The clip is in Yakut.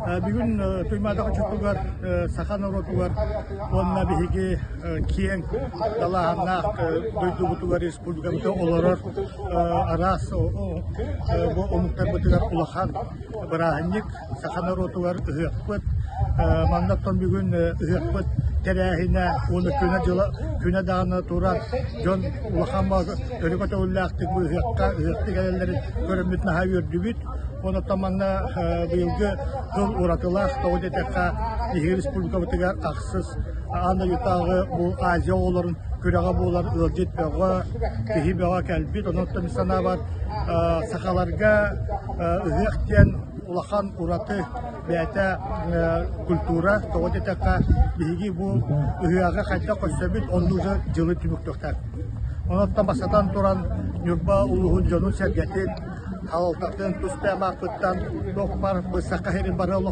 Бүгүн Туймаада хочотугар саха норуотугар уонна биһиги киэҥ далааһыннаах дойдубутугар республикабытыгар олорор араас бу омуктарбытыгар улахан бырааһынньык саха норуотугар ыһыахпыт. Манна оттон бүгүн ыһыахпыт тэрээһинэ уонна күнэ-дьыла күнэ даҕаны туран дьон улахан өрө көтөҕүллээхтик бу ыһыахха ыһыахтыы кэлэллэрин көрөммүт наһаа үөрдүбүт. Онон манна быйылгы сыл уратылаах, тоҕо диэтэххэ, биһиги республикабытыгар ахсыс аан дойдутааҕы бу Азия оҕолорун күрэҕэ буолар ыалдьыт бөҕө, киһи бөҕө кэлбит. Онон мин санаабар сахаларга ыһыах диэн улахан ураты бэйэтэ культура, тоҕо диэтэххэ, биһиги бу ыһыаҕы хайдах көрсөбүт, оннук дьылы түмүктүөхтээхпит. Онон бастатан туран Ньурба улууһун дьонун-сэргэтин, салалтатын тус бэйэм ааппыттан туох баар бу Саха сирин бары олох.